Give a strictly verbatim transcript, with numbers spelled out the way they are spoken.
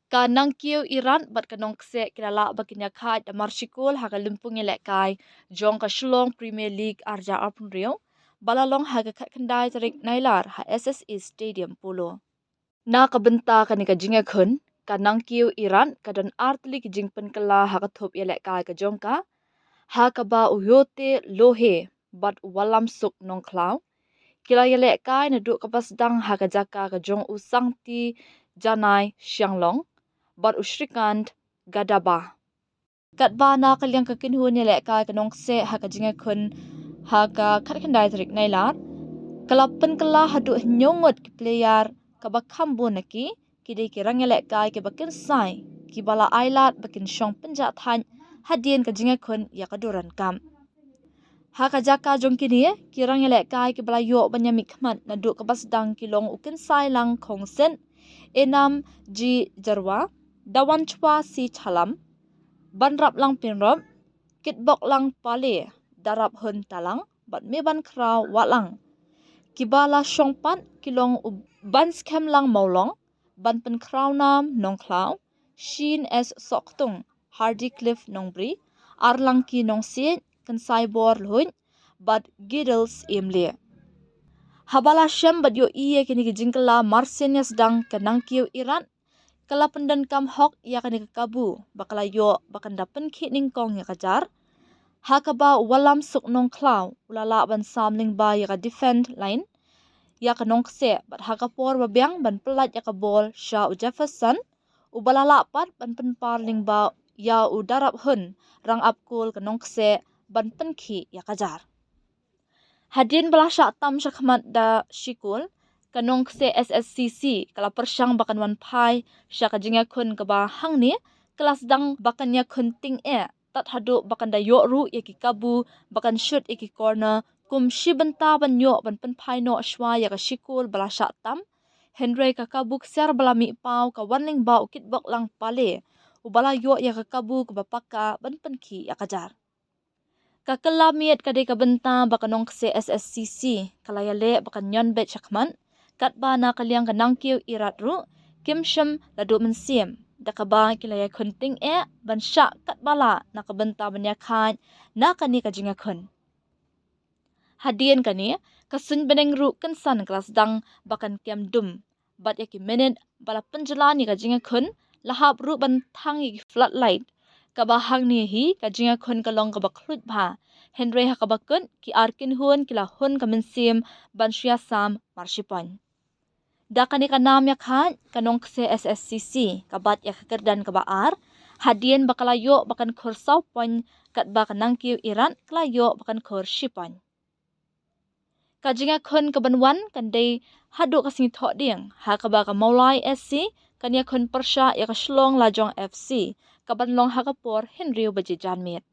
Ka Nangkiew Irat bad ka Nongkseh ki la lah ba kin ïakhaid da mar shikul ha ka lympung ïalehkai jong ka Shillong Premier League arja arphew hynriew, ba la long ha ka khatkhyndai tarik Nailar ha S S A Stadium Polo. Na ka bynta kane ka jingïakhun, ka Nangkiew Irat ka don artylli ki jingpynkylla ha ka thup ïalehkai ka jong ka, ha kaba u Yote Lohe bad u Wallamsuk Nongkhlaw ki la ïalehkai naduh kaba sdang ha ka jaka ka jong u Sangti Janai Shianglong bad u Shrikant Gadaba. Katba na ka liang ka kynhun ïalehkai ka Nongkseh ha ka jingïakhun ha ka khatkhyndai tarik Nailar, ka la pynkylla haduh hynñiew ngut ki player, kaba kham bun na ki ki dei ki rangïalehkai kiba kynsai, kiba la ailad ba kin shong pynjah thait hadien ka jingïakhun ïa ka Durand Cup. Ha ka jaka jong kine ki rangïalehkai kiba la ïoh ban ïamihkhmat naduh kaba sdang ki long u Kynsailang Khongsit, Enam G Jyrwa, Dawanchwa C Chalam, Banraplang Pynrop, Kitboklang Pale, Darabhun Talang bad Mebankhraw Wahlang. Kiba la shong pat ki long u Banskhem Lang Mawlong, Banpynkhraw Nam Nongkhlaw, Shin S Sohktung, Hardy Cliff Nongbri, Arlangki Nongsiej, Kynsaibor Lhuid bad Giddles Imlieh. Haba la shem bad ïohi ïa kine ki jingkylla marsien ïa sdang, ka Nangkiew Irat ka la pyndonkam hok ïa kane ka kabu ba ka la ïoh ba kan da pynkhih nyngkong ïa ka jar, ha kaba u Wallamsuk Nongkhlaw u la lah ban sam lyngba ïa ka defend line ïa ka Nongkseh, bad ha ka por ba biang ban pyllait ïa ka bol sha u Jefferson, uba la lah pat ban pynpar lyngba ïa u Darabhun, rangap kol ka Nongkseh, ban pynkhih ïa ka jar. Hadien ba la shah tam shakhmat da shikul, ka Nongkseh S S C C ka la pyrshang ba kan wan phai sha ka jingïakhun kaba hangne, ka la sdang ba kan ïakhun tyngeh tad haduh ba kan da ïoh ruh ïa ki kabu ba kan shut ïa ki corner kum shi bynta ban ïoh ban pynphai noh shuwa ïa ka shikul ba la shah tam. Hynrei ka kabu ksiar ba la mih paw ka wan lyngba u Kitboklang Pale, uba la ïoh ïa ka kabu kaba paka ban pynkhih ïa ka jar. Ka kylla miet ka dei ka bynta ba ka Nongkseh S S C C ka la ïaleh ba kan ñion beit shakhmat, katba na ka liang ka Nangkiew Irat ruh kim shym la duh mynsiem, da kaba ki la ïakhun tyngeh ban shah katba lah na ka bynta ban ïakhaid na kane ka jingïakhun. Hadien kane, ka suiñ bneng ruh kynsan ka la sdang ba kan kem dum, bad ïa ki minit ba la pynjlan ïa ka jingïakhun la hap ruh ban thang ïa ki floodlight, kaba hangne hi ka jingïakhun ka long kaba khluit bha. Hynrei ha kaba kut, ki ar kynhun ki la hun ka mynsiem ban shu ïasam mar shi point. Da kane ka nam ïakhaid, ka Nongkseh S S C C ka bat ïa ka kyrdan kaba ar, hadien ba ka la ïoh ba kan khur saw point, katba ka Nangkiew Irat ka la ïoh ba kan khur shi point. Ka jingïakhun kaban wan kan dei haduh ka sngi Thohdieng, ha kaba ka Mawlai S C kan ïakhun pyrshah ïa ka Shillong Lajong F C, kaban long ha ka por hynriew baje janmiet.